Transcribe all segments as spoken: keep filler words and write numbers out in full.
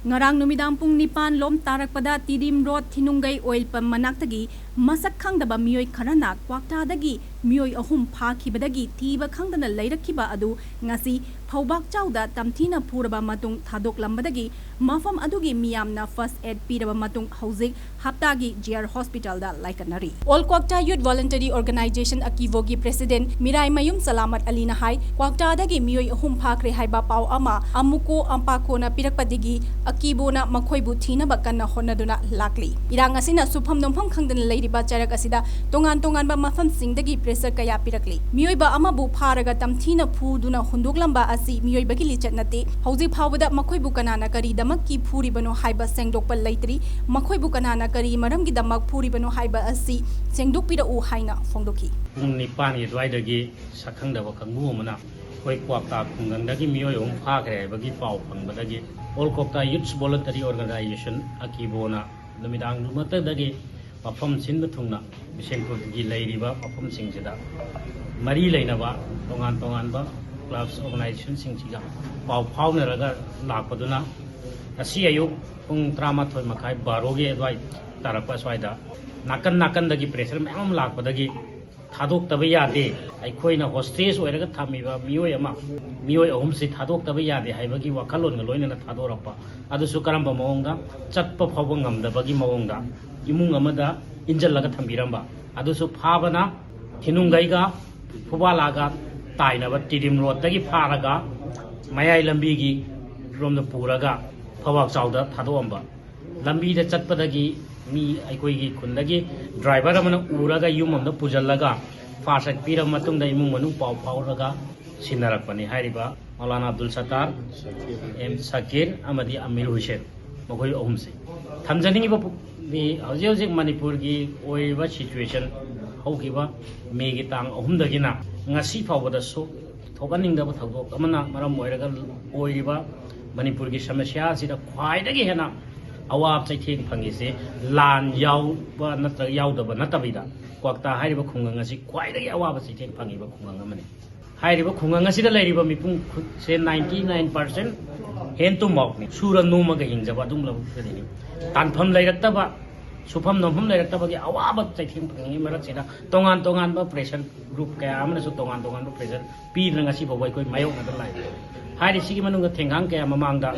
ꯉꯔꯥꯡ ꯅꯨꯃꯤꯗꯥꯡ ꯄꯨꯡ ꯅꯤꯄꯥꯟ ꯂꯣꯝ ꯇꯥꯔꯛꯄꯗ ꯇꯤꯗꯤꯝ ꯔꯣꯗ ꯊꯤꯅꯨꯡꯒꯩ ꯑꯣꯏꯜ ꯄꯝ ꯃꯅꯥꯛꯇꯒꯤ ꯃꯁꯛ ꯈꯪꯗꯕ ꯃꯤꯑꯣꯏ ꯈꯔꯅ ꯀ꯭ꯋꯥꯛꯇꯥꯗꯒꯤ ꯃꯤꯑꯣꯏ ꯑꯍꯨꯝ ꯐꯥꯈꯤꯕꯗꯒꯤ ꯊꯤꯕ ꯈꯪꯗꯅ ꯂꯩꯔꯛꯈꯤꯕ ꯑꯗꯨ ꯉꯁꯤ ꯐꯧꯕꯥꯛꯆꯥꯎꯗ ꯇꯝꯊꯤꯅ ꯐꯨꯔꯕ ꯃꯇꯨꯡ ꯊꯥꯗꯣꯛꯂꯝꯕꯗꯒꯤ ꯃꯐꯝ ꯑꯗꯨꯒꯤ ꯃꯤꯌꯥꯝꯅ ꯐꯥꯔꯁ ꯑꯦꯗ ꯄꯤꯔꯕ ꯃꯇꯨꯡ ꯍꯧꯖꯤꯛ ꯍꯞꯇꯥꯒꯤ ꯖꯤ ꯑꯥꯔ ꯍꯣꯁꯄꯤꯇꯥꯜꯗ ꯂꯥꯏꯀꯠꯅꯔꯤ꯫ ꯑꯣꯜ ꯀ꯭ꯋꯥꯛꯇꯥ ꯌꯨꯠ ꯚꯣꯂꯨꯟꯇꯔꯤ ꯑꯣꯔꯒꯅꯥꯏꯖꯦꯁꯟ ꯑꯀꯤꯕꯣꯒꯤ ꯄ꯭ꯔꯦꯁꯤꯗꯦꯟꯠ ꯃꯤꯔꯥꯏꯃꯌꯨꯝ ꯁꯂꯥꯃꯠ ꯑꯂꯤꯅ ꯍꯥꯏ, ꯀ꯭ꯋꯥꯛꯇꯥꯗꯒꯤ ꯃꯤꯑꯣꯏ ꯑꯍꯨꯝ ꯐꯥꯈ꯭ꯔꯦ ꯍꯥꯏꯕ ꯄꯥꯎ ꯑꯃ ꯑꯃꯨꯀꯣ ꯑꯝꯄꯥꯀꯣꯅ ꯄꯤꯔꯛꯄꯗꯒꯤ ꯑꯀꯤꯕꯣꯅ ꯃꯈꯣꯏꯕꯨ ꯊꯤꯅꯕ ꯀꯟꯅ ꯍꯣꯠꯅꯗꯨꯅ ꯂꯥꯛꯂꯤ꯫ ꯏꯔꯥꯡ ꯑꯁꯤꯅ ꯁꯨꯐꯝ ꯅꯣꯝꯐꯝ ꯈꯪꯗꯅ ꯂꯩꯔꯤꯕ ꯆꯔꯛ ꯑꯁꯤꯗ ꯇꯣꯉꯥꯟ ꯇꯣꯉꯥꯟꯕ ꯃꯐꯝꯁꯤꯡꯗꯒꯤ ꯄ꯭ꯔꯦꯁꯔ ꯀꯌꯥ ꯄꯤꯔꯛꯂꯤ꯫ ꯃꯤꯑꯣꯏꯕ ꯑꯃꯕꯨ ꯐꯥꯔꯒ ꯇꯝꯊꯤꯅ ꯐꯨꯗꯨꯅ ꯍꯨꯟꯗꯣꯛꯂꯝꯕ ꯑꯁꯤ ꯃꯤꯑꯣꯏꯕꯒꯤ ꯂꯤꯆꯠ ꯅꯠꯇꯦ꯫ ꯍꯧꯖꯤꯛ ꯐꯥꯎꯕꯗ ꯃꯈꯣꯏꯕꯨ ꯀꯅꯥꯅ ꯀꯔꯤꯗꯃꯛꯀꯤ ꯐꯨꯔꯤꯕꯅꯣ ꯍꯥꯏꯕ ꯁꯦꯡꯗꯣꯛꯄ ꯂꯩꯇ꯭ꯔꯤ꯫ ꯃꯈꯣꯏꯕꯨ ꯀꯅꯥꯅ ꯀꯔꯤ ꯃꯔꯝꯒꯤꯗꯃꯛ ꯐꯨꯔꯤꯕꯅꯣ ꯍꯥꯏꯕ ꯑꯁꯤ ꯁꯦꯡꯗꯣꯛꯄꯤꯔꯛꯎ ꯍꯥꯏꯅ ꯐꯣꯡꯗꯣꯛꯈꯤ꯫ ꯄꯨꯡ ꯅꯤꯄꯥꯟꯒꯤ ꯑꯗꯨꯋꯥꯏꯗꯒꯤ ꯁꯛꯈꯪꯗꯕ ꯀꯥꯡꯕꯨ ꯑꯃꯅ ꯑꯩꯈꯣꯏ ꯀ꯭ꯋꯥꯛꯇꯥ ꯈꯨꯡꯒꯪꯗꯒꯤ ꯃꯤꯑꯣꯏ ꯑꯍꯨꯝ ꯐꯥꯈ꯭ꯔꯦ ꯍꯥꯏꯕꯒꯤ ꯄꯥꯎ ꯐꯪꯕꯗꯒꯤ ꯑꯣꯜ ꯀ꯭ꯋꯥꯛꯇꯥ ꯌꯨꯠꯁ ꯚꯣꯂꯨꯟꯇꯔꯤ ꯑꯣꯔꯒꯅꯥꯏꯖꯦꯁꯟ ꯑꯀꯤꯕꯣꯅ ꯅꯨꯃꯤꯗꯥꯡꯗꯨꯃꯛꯇꯗꯒꯤ ꯃꯐꯝ ꯁꯤꯟꯕ ꯊꯨꯡꯅ ꯕꯤꯁꯦꯟꯄꯨꯔꯒꯤ ꯂꯩꯔꯤꯕ ꯃꯐꯝꯁꯤꯡꯁꯤꯗ ꯃꯔꯤ ꯂꯩꯅꯕ ꯇꯣꯉꯥꯟ ꯇꯣꯉꯥꯟꯕ ꯀ꯭ꯂꯕꯁ ꯑꯣꯔꯒꯅꯥꯏꯖꯦꯁꯟꯁꯤꯡꯁꯤꯒ ꯄꯥꯎ ꯐꯥꯎꯅꯔꯒ ꯂꯥꯛꯄꯗꯨꯅ ꯉꯁꯤ ꯑꯌꯨꯛ ꯄꯨꯡ ꯇꯔꯥꯃꯥꯊꯣꯏ ꯃꯈꯥꯏ ꯕꯥꯔꯣꯒꯤ ꯑꯗꯨꯋꯥꯏ ꯇꯥꯔꯛꯄ ꯁ꯭ꯋꯥꯏꯗ ꯅꯥꯀꯟ ꯅꯥꯀꯟꯗꯒꯤ ꯄ꯭ꯔꯦꯁꯔ ꯃꯌꯥꯝ ꯑꯃ ꯂꯥꯛꯄꯗꯒꯤ ꯊꯥꯗꯣꯛꯇꯕ ꯌꯥꯗꯦ, ꯑꯩꯈꯣꯏꯅ ꯍꯣꯁꯇꯦꯖ ꯑꯣꯏꯔꯒ ꯊꯝꯃꯤꯕ ꯃꯤꯑꯣꯏ ꯑꯃ, ꯃꯤꯑꯣꯏ ꯑꯍꯨꯝꯁꯤ ꯊꯥꯗꯣꯛꯇꯕ ꯌꯥꯗꯦ ꯍꯥꯏꯕꯒꯤ ꯋꯥꯈꯜꯂꯣꯟꯒ ꯂꯣꯏꯅꯅ ꯊꯥꯗꯣꯔꯛꯄ꯫ ꯑꯗꯨꯁꯨ ꯀꯔꯝꯕ ꯃꯑꯣꯡꯗ? ꯆꯠꯄ ꯐꯥꯎꯕ ꯉꯝꯗꯕꯒꯤ ꯃꯑꯣꯡꯗ ꯏꯃꯨꯡ ꯑꯃꯗ ꯏꯟꯖꯜꯂꯒ ꯊꯝꯕꯤꯔꯝꯕ꯫ ꯑꯗꯨꯁꯨ ꯐꯥꯕꯅ ꯊꯤꯅꯨꯡꯒꯩꯒ ꯐꯨꯕꯥꯂꯥꯒ ꯇꯥꯏꯅꯕ ꯇꯤꯗꯤꯝ ꯔꯣꯗꯇꯒꯤ ꯐꯥꯔꯒ ꯃꯌꯥꯏ ꯂꯝꯕꯤꯒꯤ ꯔꯣꯝꯗ ꯄꯨꯔꯒ ꯐꯧꯕꯥꯛꯆꯥꯎꯗ ꯊꯥꯗꯣꯛꯑꯝꯕ꯫ ꯂꯝꯕꯤꯗ ꯆꯠꯄꯗꯒꯤ ꯃꯤ ꯑꯩꯈꯣꯏꯒꯤ ꯈꯨꯟꯗꯒꯤ ꯗ꯭ꯔꯥꯏꯚꯔ ꯑꯃꯅ ꯎꯔꯒ ꯌꯨꯝ ꯑꯃꯗ ꯄꯨꯁꯤꯜꯂꯒ ꯐꯥꯔꯁ ꯑꯦꯗ ꯄꯤꯔꯕ ꯃꯇꯨꯡꯗ ꯏꯃꯨꯡ ꯃꯅꯨꯡ ꯄꯥꯎ ꯐꯥꯎꯔꯒ ꯁꯤꯟꯅꯔꯛꯄꯅꯤ ꯍꯥꯏꯔꯤꯕ ꯃꯧꯂꯥꯅꯥ ꯑꯕꯗꯨꯜ ꯁꯠꯇꯥꯔ, ꯑꯦꯝ ꯁꯀꯤꯔ ꯑꯃꯗꯤ ꯑꯃꯤꯔ ꯍꯨꯁꯦꯟ, ꯃꯈꯣꯏ ꯑꯍꯨꯝꯁꯦ꯫ ꯊꯝꯖꯅꯤꯡꯉꯤꯕ ꯄꯨ-, ꯗꯤ ꯍꯧꯖꯤꯛ ꯍꯧꯖꯤꯛ ꯃꯅꯤꯄꯨꯔꯒꯤ ꯑꯣꯏꯔꯤꯕ ꯁꯤꯆꯨꯋꯦꯁꯟ ꯍꯧꯈꯤꯕ ꯃꯦꯒꯤ ꯇꯥꯡ ꯑꯍꯨꯝꯗꯒꯤꯅ ꯉꯁꯤ ꯐꯥꯎꯕꯗꯁꯨ ꯊꯣꯛꯍꯟꯅꯤꯡꯗꯕ ꯊꯧꯗꯣꯛ ꯑꯃꯅ ꯃꯔꯝ ꯑꯣꯏꯔꯒ ꯑꯣꯏꯔꯤꯕ ꯃꯅꯤꯄꯨꯔꯒꯤ ꯁꯃꯁ꯭ꯌꯥ ꯑꯁꯤꯗ ꯈ꯭ꯋꯥꯏꯗꯒꯤ ꯍꯦꯟꯅ ꯑꯋꯥꯕ ꯆꯩꯊꯦꯡ ꯐꯪꯉꯤꯁꯦ ꯂꯥꯟ ꯌꯥꯎꯕ ꯅꯠꯇ꯭ꯔꯒ ꯌꯥꯎꯗꯕ ꯅꯠꯇꯕꯤꯗ ꯀ꯭ꯋꯥꯛꯇꯥ ꯍꯥꯏꯔꯤꯕ ꯈꯨꯡꯒꯪ ꯑꯁꯤ ꯈ꯭ꯋꯥꯏꯗꯒꯤ ꯑꯋꯥꯕ ꯆꯩꯊꯦꯡ ꯐꯪꯉꯤꯕ ꯈꯨꯡꯒꯪ ꯑꯃꯅꯤ꯫ ꯍꯥꯏꯔꯤꯕ ꯈꯨꯡꯒꯪ ꯑꯁꯤꯗ ꯂꯩꯔꯤꯕ ꯃꯤꯄꯨꯝꯁꯦ ninety nine percent Hand to mouth ꯅꯤ, ꯁꯨꯔ ꯅꯣꯝꯃꯒ ꯍꯤꯡꯖꯕ ꯑꯗꯨꯒꯨꯝꯂꯕ ꯈꯛꯇꯅꯤ꯫ ꯇꯥꯟꯐꯝ ꯂꯩꯔꯛꯇꯕ, ꯁꯨꯐꯝ ꯅꯣꯝꯐꯝ ꯂꯩꯔꯛꯇꯕꯒꯤ ꯑꯋꯥꯕ ꯆꯩꯊꯦꯡ ꯐꯪꯉꯤꯉꯩ ꯃꯔꯛꯁꯤꯗ, ꯇꯣꯉꯥꯟ ꯇꯣꯉꯥꯟꯕ pressure group ꯀꯌꯥ ꯑꯃꯅꯁꯨ ꯇꯣꯉꯥꯟ ꯇꯣꯉꯥꯟꯕ pressure ꯄꯤꯗꯨꯅ ꯉꯁꯤ ꯐꯥꯎꯕ ꯑꯩꯈꯣꯏ ꯃꯥꯌꯣꯛꯅꯗꯨꯅ ꯂꯥꯛꯏ꯫ ꯍꯥꯏꯔꯤꯁꯤꯒꯤ ꯃꯅꯨꯡꯗ ꯊꯦꯡꯒꯥꯡ ꯀꯌꯥ ꯃꯃꯥꯡꯗ,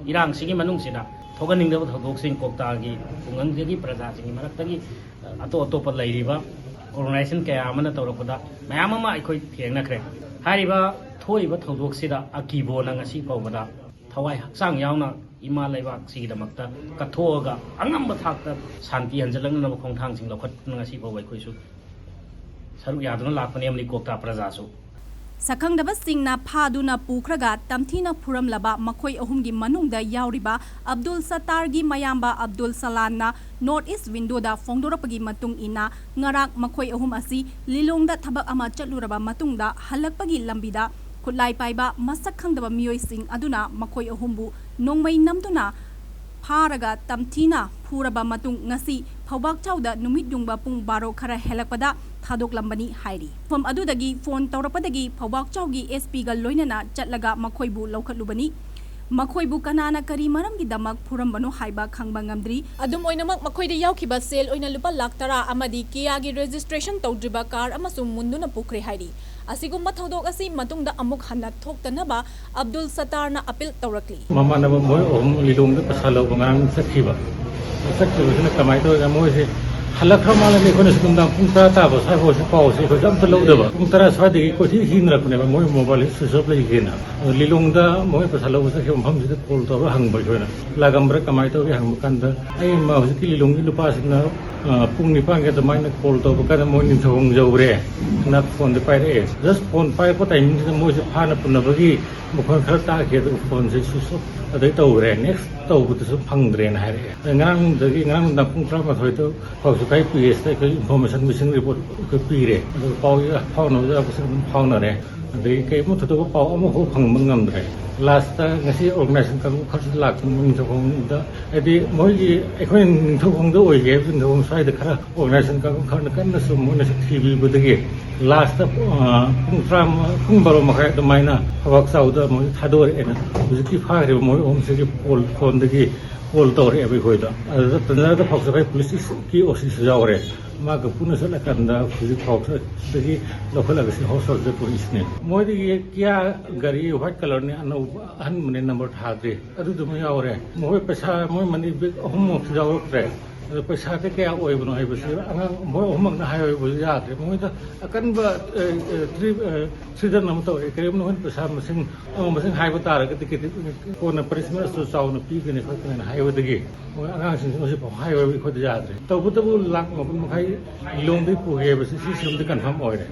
ꯏꯔꯥꯡꯁꯤꯒꯤ ꯃꯅꯨꯡꯁꯤꯗ ꯊꯣꯛꯍꯟꯅꯤꯡꯗꯕ ꯊꯧꯗꯣꯛꯁꯤꯡ ꯀ꯭ꯋꯥꯛꯇꯥꯒꯤ ꯈꯨꯡꯒꯪꯁꯤꯒꯤ ꯄ꯭ꯔꯖꯥꯁꯤꯡꯒꯤ ꯃꯔꯛꯇꯒꯤ ꯑꯇꯣꯞ ꯑꯇꯣꯞꯄ ꯂꯩꯔꯤꯕ organization ꯀꯌꯥ ꯑꯃꯅ ꯇꯧꯔꯛꯄꯗ ꯃꯌꯥꯝ ꯑꯃ ꯑꯩꯈꯣꯏ ꯊꯦꯡꯅꯈ꯭ꯔꯦ꯫ ꯍꯥꯏꯔꯤꯕ ꯊꯣꯛꯏꯕ ꯊꯧꯗꯣꯛꯁꯤꯗ ꯑꯀꯤꯕꯣꯅ ꯉꯁꯤ ꯐꯥꯎꯕꯗ ꯊꯋꯥꯏ ꯍꯛꯆꯥꯡ ꯌꯥꯎꯅ ꯏꯃꯥ ꯂꯩꯕꯥꯛꯁꯤꯒꯤꯗꯃꯛꯇ ꯀꯠꯊꯣꯛꯑꯒ ꯑꯉꯝꯕ ꯊꯥꯛꯇ ꯁꯥꯟꯇꯤ ꯍꯟꯖꯤꯜꯂꯛꯅꯅꯕ ꯈꯣꯡꯊꯥꯡꯁꯤꯡ ꯂꯧꯈꯠꯇꯨꯅ ꯉꯁꯤ ꯐꯥꯎꯕ ꯑꯩꯈꯣꯏꯁꯨ ꯁꯔꯨꯛ ꯌꯥꯗꯨꯅ ꯂꯥꯛꯄꯅꯤ ꯑꯃꯗꯤ ꯀ꯭ꯋꯥꯛꯇꯥ ꯄ꯭ꯔꯖꯥꯁꯨ꯫ ꯁꯛꯈꯪꯗꯕꯁꯤꯡꯅ ꯐꯥꯗꯨꯅ ꯄꯨꯈ꯭ꯔꯒ ꯇꯝꯊꯤꯅ ꯐꯨꯔꯝꯂꯕ ꯃꯈꯣꯏ ꯑꯍꯨꯝꯒꯤ ꯃꯅꯨꯡꯗ ꯌꯥꯎꯔꯤꯕ ꯑꯕꯗꯨꯜ ꯁꯠꯇꯥꯔꯒꯤ ꯃꯌꯥꯝꯕ ꯑꯕꯗꯨꯜ ꯁꯂꯥꯟꯅ North East Window ꯗ ꯐꯣꯡꯗꯣꯔꯛꯄꯒꯤ ꯃꯇꯨꯡ ꯏꯟꯅ, ꯉꯔꯥꯡ ꯃꯈꯣꯏ ꯑꯍꯨꯝ ꯑꯁꯤ ꯂꯤꯂꯣꯡꯗ ꯊꯕꯛ ꯑꯃ ꯆꯠꯂꯨꯔꯕ ꯃꯇꯨꯡꯗ ꯍꯜꯂꯛꯄꯒꯤ ꯂꯝꯕꯤꯗ ꯈꯨꯠꯂꯥꯏ ꯄꯥꯏꯕ ꯃꯁꯛ ꯈꯪꯗꯕ ꯃꯤꯑꯣꯏꯁꯤꯡ ꯑꯗꯨꯅ ꯃꯈꯣꯏ ꯑꯍꯨꯝꯕꯨ ꯅꯣꯡꯃꯩ ꯅꯝꯗꯨꯅ ꯐꯥꯔꯒ ꯇꯝꯊꯤꯅ ꯐꯨꯔꯕ ꯃꯇꯨꯡ ꯉꯁꯤ ꯐꯧꯕꯥꯛꯆꯥꯎꯗ ꯅꯨꯃꯤꯠ ꯌꯨꯡꯕ ꯄꯨꯡ ꯕꯥꯔꯣ ꯈꯔ ꯍꯦꯜꯂꯛꯄꯗ ꯊꯥꯗꯣꯛꯂꯝꯕꯅꯤ ꯍꯥꯏꯔꯤ꯫ ꯃꯐꯝ ꯑꯗꯨꯗꯒꯤ ꯐꯣꯟ ꯇꯧꯔꯛꯄꯗꯒꯤ ꯐꯧꯕꯥꯛꯆꯥꯎꯒꯤ S P ꯒ ꯂꯣꯏꯅꯅ ꯆꯠꯂꯒ ꯃꯈꯣꯏꯕꯨ ꯂꯧꯈꯠꯂꯨꯕꯅꯤ꯫ ꯃꯈꯣꯏꯕꯨ ꯀꯅꯥꯅ ꯀꯔꯤ ꯃꯔꯝꯒꯤꯗꯃꯛ ꯐꯨꯔꯝꯕꯅꯣ ꯍꯥꯏꯕ ꯈꯪꯕ ꯉꯝꯗ꯭ꯔꯤ꯫ ꯑꯗꯨꯝ ꯑꯣꯏꯅꯃꯛ, ꯃꯈꯣꯏꯗ ꯌꯥꯎꯈꯤꯕ ꯁꯦꯜ ꯑꯣꯏꯅ ꯂꯨꯄꯥ ꯂꯥꯈ ꯇꯔꯥ ꯑꯃꯗꯤ Kia ꯒꯤ registration ꯇꯧꯗ꯭ꯔꯤꯕ car ꯑꯃꯁꯨ ꯃꯨꯟꯗꯨꯅ ꯄꯨꯈ꯭ꯔꯦ ꯍꯥꯏꯔꯤ꯫ ꯑꯁꯤꯒꯨꯝꯕ ꯊꯧꯗꯣꯛ ꯑꯁꯤ ꯃꯇꯨꯡꯗ ꯑꯃꯨꯛ ꯍꯟꯅ ꯊꯣꯛꯇꯅꯕ ꯑꯕꯗꯨꯜ ꯁꯠꯇꯥꯔꯅ appeal ꯇꯧꯔꯛꯂꯤ꯫ ꯃꯃꯥꯟꯅꯕ ꯃꯣꯏ ꯑꯍꯨꯝ ꯂꯤꯂꯣꯡꯗ ꯄꯩꯁꯥ ꯂꯧꯕ ꯉꯔꯥꯡ ꯆꯠꯈꯤꯕ꯫ ꯆꯠꯈꯤꯕꯁꯤꯅ ꯀꯃꯥꯏꯅ ꯇꯧꯔꯤꯅꯣ, ꯃꯣꯏꯁꯦ ꯍꯜꯂꯛꯈ꯭ꯔ ꯃꯥꯜꯂꯦ꯫ ꯑꯩꯈꯣꯏꯅꯁꯨ ꯅꯨꯡꯗꯥꯡ ꯄꯨꯡ ꯇꯔꯥ ꯇꯥꯕ ꯁ꯭ꯋꯥꯏꯐꯥꯎꯁꯤ ꯄꯥꯎꯁꯦ ꯑꯩꯈꯣꯏꯁꯨ ꯑꯝꯇ ꯂꯧꯗꯕ꯫ ꯄꯨꯡ ꯇꯔꯥ ꯁ꯭ꯋꯥꯏꯗꯒꯤ ꯀꯣꯏꯊꯤ ꯊꯤꯅꯔꯛꯄꯅꯦꯕ, ꯃꯣꯏ mobile switch off ꯂꯩꯒꯦꯅ꯫ ꯑꯗꯣ ꯂꯤꯂꯣꯡꯗ ꯃꯣꯏ ꯄꯩꯁꯥ ꯂꯧꯕ ꯆꯠꯈꯤꯕ ꯃꯐꯝꯁꯤꯗ call ꯇꯧꯔꯒ ꯍꯪꯕ ꯑꯩꯈꯣꯏꯅ, ꯂꯥꯛꯑꯝꯕ꯭ꯔꯥ ꯀꯃꯥꯏꯅ ꯇꯧꯒꯦ ꯍꯪꯕ ꯀꯥꯟꯗ, ꯑꯩ ꯃꯥ ꯍꯧꯖꯤꯛꯀꯤ ꯂꯤꯂꯣꯡꯒꯤ ꯅꯨꯄꯥꯁꯤꯅ, ꯑ, ꯄꯨꯡ ꯅꯤꯄꯥꯟꯒꯤ ꯑꯗꯨꯃꯥꯏꯅ call ꯇꯧꯕ ꯀꯥꯟꯗ ꯃꯣꯏ ꯅꯤꯡꯊꯧꯈꯣꯡ ꯌꯧꯔꯦ ꯅ ꯐꯣꯟꯗꯣ ꯄꯥꯏꯔꯛꯑꯦ꯫ Just ꯐꯣꯟ ꯄꯥꯏꯔꯛꯄ timing ꯁꯤꯗ ꯃꯣꯏꯁꯦ ꯐꯥꯅ ꯄꯨꯅꯕꯒꯤ ꯃꯈꯣꯟ ꯈꯔ ꯇꯥꯈꯤ, ꯑꯗꯨꯒ ꯐꯣꯟꯁꯦ switch off ꯑꯗꯩ ꯇꯧꯈ꯭ꯔꯦ꯫ Next ꯇꯧꯕꯗꯨꯁꯨ ꯐꯪꯗ꯭ꯔꯦꯅ ꯍꯥꯏꯔꯛꯑꯦ꯫ ꯑꯗꯩ ꯉꯔꯥꯡꯗꯒꯤ, ꯉꯔꯥꯡ ꯅꯨꯡꯗꯥꯡ ꯄꯨꯡ ꯇꯔꯥꯃꯥꯊꯣꯏꯗ ꯐꯥꯎꯁꯨ ꯉꯁꯥꯏ ꯄꯤ ꯑꯦꯁꯇ ꯑꯩꯈꯣꯏ ꯏꯟꯐꯣꯔꯃꯦꯁꯟ, ꯃꯤꯁꯤꯡ ꯔꯤꯄꯣꯔꯠ ꯑꯩꯈꯣꯏ ꯄꯤꯔꯦ꯫ ꯑꯗꯨꯒ ꯄꯥꯎ ꯐꯥꯎꯅꯕ ꯌꯥꯕꯁꯤꯡ ꯑꯗꯨꯝ ꯐꯥꯎꯅꯔꯦ꯫ ꯑꯗꯒꯤ ꯀꯔꯤꯒꯨꯝꯕ ꯊꯣꯏꯗꯣꯛꯄ ꯄꯥꯎ ꯑꯃꯐꯥꯎ ꯐꯪꯕ ꯉꯝꯗ꯭ꯔꯦ꯫ ꯂꯥꯁꯇ ꯉꯁꯤ ꯑꯣꯔꯒꯅꯥꯏꯖꯦꯁꯟ ꯀꯥꯡꯕꯨ ꯈꯔꯁꯨ ꯂꯥꯛꯇꯨꯅ ꯅꯤꯡꯊꯧꯈꯣꯡꯗ, ꯍꯥꯏꯗꯤ ꯃꯣꯏꯒꯤ, ꯑꯩꯈꯣꯏꯅ ꯅꯤꯡꯊꯧꯈꯣꯡꯗ ꯑꯣꯏꯒꯦ ꯍꯥꯏꯕ, ꯅꯤꯡꯊꯧꯈꯣꯡ ꯁ꯭ꯋꯥꯏꯗ ꯈꯔ ꯑꯣꯔꯒꯅꯥꯏꯖꯦꯁꯟ ꯀꯥꯡꯕꯨ ꯈꯔꯅ ꯀꯟꯅꯁꯨ ꯃꯣꯏꯅꯁꯨ ꯊꯤꯕꯤꯕꯗꯒꯤ ꯂꯥꯁꯇ, ꯑ, ꯄꯨꯡ ꯇꯔꯥꯃꯉꯥ, ꯄꯨꯡ ꯕꯥꯔꯣ ꯃꯈꯥꯏ ꯑꯗꯨꯃꯥꯏꯅ ꯐꯕꯥꯛ ꯆꯥꯎꯗ ꯃꯣꯏ ꯊꯥꯗꯣꯔꯛꯑꯦꯅ ꯍꯧꯖꯤꯛꯀꯤ ꯐꯥꯈ꯭ꯔꯤꯕ ꯃꯣꯏ ꯑꯍꯨꯝꯁꯤꯒꯤ ꯐꯣꯟ, ꯐꯣꯟꯗꯒꯤ ꯀꯣꯜ ꯇꯧꯔꯛꯑꯦꯕ ꯑꯩꯈꯣꯏꯗ꯫ ꯑꯗꯨꯗ ꯇꯟꯖꯥꯗ ꯐꯥꯎꯁ ꯑꯩꯈꯣꯏ ꯄꯨꯂꯤꯁꯀꯤ ꯑꯣ ꯁꯤꯁꯨ ꯌꯥꯎꯔꯦ꯫ ꯃꯥꯒ ꯄꯨꯟꯅ ꯆꯠꯂꯀꯥꯟꯗ ꯍꯧꯖꯤꯛ ꯐꯥꯎꯁꯗꯒꯤ ꯂꯧꯈꯠꯂꯒ ꯁꯤ ꯍꯣꯁꯄꯤꯇꯥꯜꯗ ꯄꯨꯔꯛꯏꯁꯤꯅꯦ꯫ ꯃꯣꯏꯗꯒꯤ ꯀꯤꯌꯥ ꯒꯥꯔꯤ ꯋꯥꯏꯠ ꯀꯂꯔꯅꯤ, ꯑꯅꯧꯕ, ꯑꯍꯟꯕꯅꯦ, ꯅꯝꯕꯔ ꯊꯥꯗ꯭ꯔꯤ꯫ ꯑꯗꯨꯗꯨꯃ ꯌꯥꯎꯔꯦ꯫ ꯃꯈꯣꯏ ꯄꯩꯁꯥ, ꯃꯣꯏ ꯃꯅꯤ ꯕꯦꯛ ꯑꯍꯨꯝꯃꯨꯛꯁꯨ ꯌꯥꯎꯔꯛꯇ꯭ꯔꯦ꯫ ꯑꯗꯣ ꯄꯩꯁꯥꯗꯤ ꯀꯌꯥ ꯑꯣꯏꯕꯅꯣ ꯍꯥꯏꯕꯁꯤ ꯑꯉꯥꯡ ꯃꯣꯏ ꯑꯍꯨꯝꯃꯛꯅ ꯍꯥꯏꯕꯁꯨ ꯌꯥꯗ꯭ꯔꯦ꯫ ꯃꯣꯏꯗ ꯑꯀꯟꯕ, ꯑꯦ, ꯑꯦ, ꯊ꯭ꯔꯤ, ꯑꯦ, ꯊ꯭ꯔꯤꯗꯟ ꯑꯃ ꯇꯧꯔꯦ꯫ ꯀꯔꯤꯒꯨꯝꯕ ꯅꯈꯣꯏꯅ ꯄꯩꯁꯥ ꯃꯁꯤꯡ, ꯑꯃ ꯃꯁꯤꯡ ꯍꯥꯏꯕ ꯇꯥꯔꯒꯗꯤ ꯀꯩꯗꯤ ꯀꯣꯟꯅ ꯄꯅꯤꯁꯃꯦꯟ ꯑꯆꯧ ꯆꯥꯎꯅ ꯄꯤꯒꯅꯤ ꯈꯣꯠꯀꯅꯤꯅ ꯍꯥꯏꯕꯗꯒꯤ ꯃꯣꯏ ꯑꯉꯥꯡꯁꯤꯡꯁꯤ ꯃꯁꯤ ꯄꯥꯎ ꯍꯥꯏꯕ ꯑꯩꯈꯣꯏꯗ ꯌꯥꯗ꯭ꯔꯦ꯫ ꯇꯧꯕꯇꯕꯨ ꯂꯥꯛ ꯃꯥꯄꯟ ꯃꯈꯥꯏ ꯂꯤꯂꯣꯡꯗꯒꯤ ꯄꯨꯈꯤ ꯍꯥꯏꯕꯁꯤ ꯁꯤ ꯁꯤꯃꯗꯤ ꯀꯟꯐꯥꯔꯝ ꯑꯣꯏꯔꯦ꯫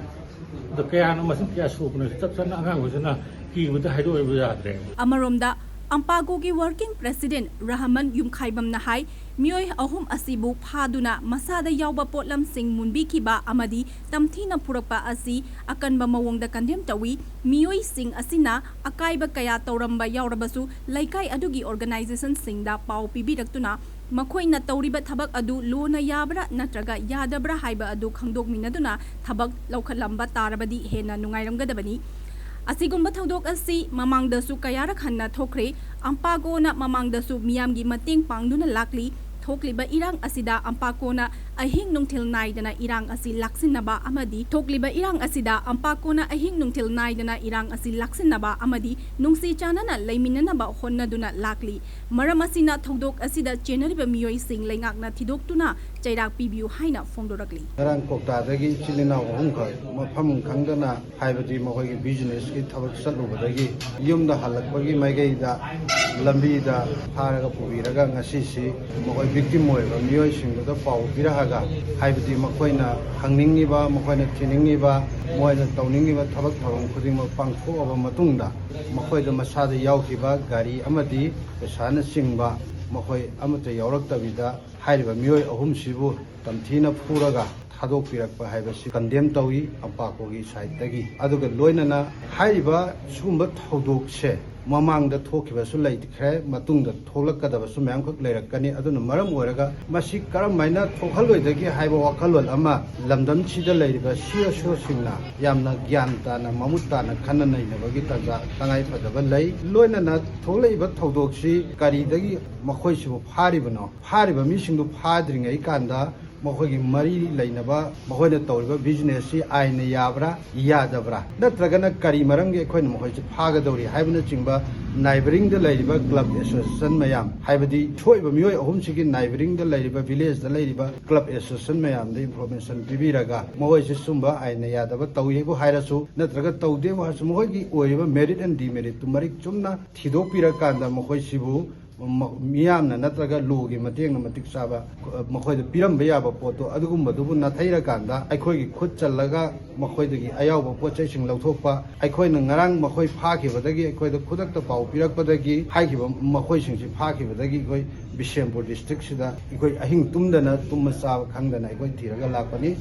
ꯑꯗꯣ ꯀꯌꯥꯅꯣ, ꯃꯁꯤꯡ ꯀꯌꯥ ꯁꯨꯕꯅꯣ ꯆꯞ ꯆꯥꯅ ꯑꯉꯥꯡꯈꯩꯁꯤꯅ ꯀꯤꯕꯗ ꯍꯥꯏꯗꯣꯛꯑꯣꯏꯕ ꯌꯥꯗ꯭ꯔꯦ꯫ ꯑꯃꯔꯣꯝꯗ, ꯑꯝꯄꯥꯒꯣꯒꯤ ꯋꯥꯔꯀꯤꯡ ꯄ꯭ꯔꯦꯁꯤꯗꯦꯟꯠ ꯔꯍꯃꯟ ꯌꯨꯝꯈꯥꯏꯕꯝꯅ ꯍꯥꯏ, ꯃꯤꯑꯣꯏ ꯑꯍꯨꯝ ꯑꯁꯤꯕꯨ ꯐꯥꯗꯨꯅ ꯃꯁꯥꯗ ꯌꯥꯎꯕ ꯄꯣꯠꯂꯝꯁꯤꯡ ꯃꯨꯟꯕꯤꯈꯤꯕ ꯑꯃꯗꯤ ꯇꯝꯊꯤꯅ ꯐꯨꯔꯛꯄ ꯑꯁꯤ ꯑꯀꯟꯕ ꯃꯑꯣꯡꯗ ꯀꯟꯗꯦꯝ ꯇꯧꯏ꯫ ꯃꯤꯑꯣꯏꯁꯤꯡ ꯑꯁꯤꯅ ꯑꯀꯥꯏꯕ ꯀꯌꯥ ꯇꯧꯔꯝꯕ ꯌꯥꯎꯔꯕꯁꯨ, ꯂꯩꯀꯥꯏ ꯑꯗꯨꯒꯤ ꯑꯣꯔꯒꯅꯥꯏꯖꯦꯁꯟꯁꯤꯡꯗ ꯄꯥꯎ ꯄꯤꯕꯤꯔꯛꯇꯨꯅ ꯃꯈꯣꯏꯅ ꯇꯧꯔꯤꯕ ꯊꯕꯛ ꯑꯗꯨ ꯂꯣꯅ ꯌꯥꯕ꯭ꯔꯥ ꯅꯠꯇ꯭ꯔꯒ ꯌꯥꯗꯕ꯭ꯔꯥ ꯍꯥꯏꯕ ꯑꯗꯨ ꯈꯪꯗꯣꯛꯃꯤꯟꯅꯗꯨꯅ ꯊꯕꯛ ꯂꯧꯈꯠꯂꯝꯕ ꯇꯥꯔꯕꯗꯤ ꯍꯦꯟꯅ ꯅꯨꯡꯉꯥꯏꯔꯝꯒꯗꯕꯅꯤ꯫ ꯑꯁꯤꯒꯨꯝꯕ ꯊꯧꯗꯣꯛ ꯑꯁꯤ ꯃꯃꯥꯡꯗꯁꯨ ꯀꯌꯥꯔꯛ ꯍꯟꯅ ꯊꯣꯛꯈ꯭ꯔꯦ꯫ ꯑꯝꯄꯥꯒꯣꯅ ꯃꯃꯥꯡꯗꯁꯨ ꯃꯤꯌꯥꯝꯒꯤ ꯃꯇꯦꯡ ꯄꯥꯡꯗꯨꯅ ꯂꯥꯛꯂꯤ꯫ ꯊꯣꯛꯂꯤꯕ ꯏꯔꯥꯡ ꯑꯁꯤꯗ ꯑꯝꯄꯥꯀꯣꯅ ꯑꯍꯤꯡ ꯅꯨꯡꯊꯤꯜ ꯅꯥꯏꯗꯅ ꯏꯔꯥꯡ ꯑꯁꯤ ꯂꯥꯛꯁꯤꯟꯅꯕ ꯑꯃꯗꯤ ꯊꯣꯛꯂꯤꯕ ꯏꯔꯥꯡ ꯑꯁꯤꯗ ꯑꯝꯄꯥꯀꯣꯅ ꯑꯍꯤꯡ ꯅꯨꯡꯊꯤꯜ ꯅꯥꯏꯗꯅ ꯏꯔꯥꯡ ꯑꯁꯤ ꯂꯥꯛꯁꯤꯟꯅꯕ ꯑꯃꯗꯤ ꯅꯨꯡꯁꯤ ꯆꯥꯟꯅꯅ ꯂꯩꯃꯤꯟꯅꯅꯕ ꯍꯣꯠꯅꯗꯨꯅ ꯂꯥꯛꯂꯤ꯫ ꯃꯔꯝ ꯑꯁꯤꯅ ꯊꯧꯗꯣꯛ ꯑꯁꯤꯗ ꯆꯦꯟꯅꯔꯤꯕ ꯃꯤꯑꯣꯏꯁꯤꯡ ꯂꯩꯉꯥꯛꯅ ꯊꯤꯗꯣꯛꯇꯨꯅ ꯆꯩꯔꯥꯛ ꯄꯤꯕꯤꯌꯨ ꯍꯥꯏꯅ ꯐꯣꯡꯗꯣꯔꯛꯂꯤ꯫ ꯉꯔꯥꯡ ꯀꯣꯛꯇꯥꯗꯒꯤ ꯏꯆꯤꯜ ꯏꯅꯥꯎ ꯑꯍꯨꯝꯈꯛ ꯃꯐꯝ ꯈꯪꯗꯅ, ꯍꯥꯏꯕꯗꯤ ꯃꯈꯣꯏꯒꯤ ꯕꯤꯖꯤꯅꯦꯁꯀꯤ ꯊꯕꯛ ꯆꯠꯂꯨꯕꯗꯒꯤ ꯌꯨꯝꯗ ꯍꯜꯂꯛꯄꯒꯤ ꯃꯥꯏꯀꯩꯗ ꯂꯝꯕꯤꯗ ꯐꯥꯔꯒ ꯄꯨꯕꯤꯔꯒ ꯉꯁꯤꯁꯤ ꯃꯈꯣꯏ ꯚꯤꯛꯇꯤꯝ ꯑꯣꯏꯕ ꯃꯤꯑꯣꯏꯁꯤꯡꯗꯨꯗ ꯄꯥꯎ ꯄꯤꯔꯛꯑꯒ ꯍꯥꯏꯕꯗꯤ ꯃꯈꯣꯏꯅ ꯍꯪꯅꯤꯡꯉꯤꯕ, ꯃꯈꯣꯏꯅ ꯊꯤꯅꯤꯡꯉꯤꯕ, ꯃꯈꯣꯏꯅ ꯇꯧꯅꯤꯡꯉꯤꯕ ꯊꯕꯛ ꯊꯧꯔꯝ ꯈꯨꯗꯤꯡꯃꯛ ꯄꯥꯡꯊꯣꯛꯑꯕ ꯃꯇꯨꯡꯗ, ꯃꯈꯣꯏꯗ ꯃꯁꯥꯗ ꯌꯥꯎꯈꯤꯕ ꯒꯥꯔꯤ ꯑꯃꯗꯤ ꯄꯩꯁꯥꯅꯆꯤꯡꯕ ꯃꯈꯣꯏ ꯑꯃꯠꯇ ꯌꯥꯎꯔꯛꯇꯕꯤꯗ, ꯍꯥꯏꯔꯤꯕ ꯃꯤꯑꯣꯏ ꯑꯍꯨꯝꯁꯤꯕꯨ ꯇꯝꯊꯤꯅ ꯐꯨꯔꯒ ꯊꯥꯗꯣꯛꯄꯤꯔꯛꯄ ꯍꯥꯏꯕꯁꯤ ꯀꯟꯗꯦꯝ ꯇꯧꯏ ꯑꯝꯄꯥꯀꯣꯒꯤ ꯁꯥꯏꯠꯇꯒꯤ꯫ ꯑꯗꯨꯒ ꯂꯣꯏꯅꯅ ꯍꯥꯏꯔꯤꯕ ꯁꯤꯒꯨꯝꯕ ꯊꯧꯗꯣꯛꯁꯦ ꯃꯃꯥꯡꯗ ꯊꯣꯛꯈꯤꯕꯁꯨ ꯂꯩꯈ꯭ꯔꯦ, ꯃꯇꯨꯡꯗ ꯊꯣꯛꯂꯛꯀꯗꯕꯁꯨ ꯃꯌꯥꯝꯈꯛ ꯂꯩꯔꯛꯀꯅꯤ꯫ ꯑꯗꯨꯅ ꯃꯔꯝ ꯑꯣꯏꯔꯒ ꯃꯁꯤ ꯀꯔꯝꯍꯥꯏꯅ ꯊꯣꯛꯍꯜꯂꯣꯏꯗꯒꯦ ꯍꯥꯏꯕ ꯋꯥꯈꯜꯂꯣꯟ ꯑꯃ ꯂꯝꯗꯝꯁꯤꯗ ꯂꯩꯔꯤꯕ ꯁꯤ ꯑꯦꯁ ꯑꯣꯁꯤꯡꯅ ꯌꯥꯝꯅ ꯒ꯭ꯌꯥꯟ ꯇꯥꯅ, ꯃꯃꯨꯠ ꯇꯥꯅ ꯈꯟꯅ ꯅꯩꯅꯕꯒꯤ ꯇꯥꯟꯖꯥ ꯇꯉꯥꯏ ꯐꯗꯕ ꯂꯩ꯫ ꯂꯣꯏꯅꯅ ꯊꯣꯛꯂꯛꯏꯕ ꯊꯧꯗꯣꯛꯁꯤ ꯀꯔꯤꯗꯒꯤ ꯃꯈꯣꯏꯁꯤꯕꯨ ꯐꯥꯔꯤꯕꯅꯣ? ꯐꯥꯔꯤꯕ ꯃꯤꯁꯤꯡꯗꯨ ꯐꯥꯗ꯭ꯔꯤꯉꯩ ꯀꯥꯟꯗ ꯃꯈꯣꯏꯒꯤ ꯃꯔꯤ ꯂꯩꯅꯕ, ꯃꯈꯣꯏꯅ ꯇꯧꯔꯤꯕ ꯕꯤꯖꯤꯅꯦꯁꯁꯤ ꯑꯥꯏꯟꯅ ꯌꯥꯕ꯭ꯔꯥ, ꯌꯥꯗꯕ꯭ꯔꯥ, ꯅꯠꯇ꯭ꯔꯒꯅ ꯀꯔꯤ ꯃꯔꯝꯒꯤ ꯑꯩꯈꯣꯏꯅ ꯃꯈꯣꯏꯁꯤ ꯐꯥꯒꯗꯧꯔꯤ ꯍꯥꯏꯕꯅꯆꯤꯡꯕ ꯅꯥꯏꯕꯔꯤꯡꯗ ꯂꯩꯔꯤꯕ ꯀ꯭ꯂꯕ ꯑꯦꯁꯣꯁꯤꯌꯦꯁꯟ ꯃꯌꯥꯝ, ꯍꯥꯏꯕꯗꯤ ꯁꯣꯛꯏꯕ ꯃꯤꯑꯣꯏ ꯑꯍꯨꯝꯁꯤꯒꯤ ꯅꯥꯏꯕꯔꯤꯡꯗ ꯂꯩꯔꯤꯕ, ꯚꯤꯂꯦꯖꯇ ꯂꯩꯔꯤꯕ ꯀ꯭ꯂꯕ ꯑꯦꯁꯣꯁꯤꯌꯦꯁꯟ ꯃꯌꯥꯝꯗ ꯏꯟꯐꯣꯔꯃꯦꯁꯟ ꯄꯤꯕꯤꯔꯒ, ꯃꯈꯣꯏꯁꯤ ꯁꯨꯝꯕ ꯑꯥꯏꯟꯅ ꯌꯥꯗꯕ ꯇꯧꯏꯕꯨ ꯍꯥꯏꯔꯁꯨ, ꯅꯠꯇ꯭ꯔꯒ ꯇꯧꯗꯦꯕꯨ ꯍꯥꯏꯔꯁꯨ, ꯃꯈꯣꯏꯒꯤ ꯑꯣꯏꯔꯤꯕ ꯃꯦꯔꯤꯠ ꯑꯦꯟ ꯗꯤꯃꯦꯔꯤꯠꯇꯨ ꯃꯔꯤꯛ ꯆꯨꯝꯅ ꯊꯤꯗꯣꯛꯄꯤꯔꯀꯥꯟꯗ ꯃꯈꯣꯏꯁꯤꯕꯨ ꯃ-, ꯃꯤꯌꯥꯝꯅ ꯅꯠꯇ꯭ꯔꯒ ꯂꯣꯒꯤ ꯃꯇꯦꯡꯅ ꯃꯇꯤꯛ ꯆꯥꯕ, ꯑ, ꯃꯈꯣꯏꯗ ꯄꯤꯔꯝꯕ ꯌꯥꯕ ꯄꯣꯠꯇꯣ ꯑꯗꯨꯒꯨꯝꯕꯗꯨꯕꯨ ꯅꯥꯊꯩꯔꯀꯥꯟꯗ ꯑꯩꯈꯣꯏꯒꯤ ꯈꯨꯠ ꯆꯜꯂꯒ ꯃꯈꯣꯏꯗꯒꯤ ꯑꯌꯥꯎꯕ ꯄꯣꯠ ꯆꯩꯁꯤꯡ ꯂꯧꯊꯣꯛꯄ꯫ ꯑꯩꯈꯣꯏꯅ ꯉꯔꯥꯡ ꯃꯈꯣꯏ ꯐꯥꯈꯤꯕꯗꯒꯤ, ꯑꯩꯈꯣꯏꯗ ꯈꯨꯗꯛꯇ ꯄꯥꯎ ꯄꯤꯔꯛꯄꯗꯒꯤ, ꯍꯥꯏꯈꯤꯕ ꯃꯈꯣꯏꯁꯤꯡꯁꯤ ꯐꯥꯈꯤꯕꯗꯒꯤ ꯑꯩꯈꯣꯏ ꯕꯤꯁꯦꯝꯄꯨꯔ ꯗꯤꯁꯇ꯭ꯔꯤꯛꯁꯤꯗ ꯑꯩꯈꯣꯏ ꯑꯍꯤꯡ ꯇꯨꯝꯗꯅ, ꯇꯨꯝꯕ ꯆꯥꯕ ꯈꯪꯗꯅ ꯑꯩꯈꯣꯏ ꯊꯤꯔꯒ ꯂꯥꯛꯄꯅꯤ꯫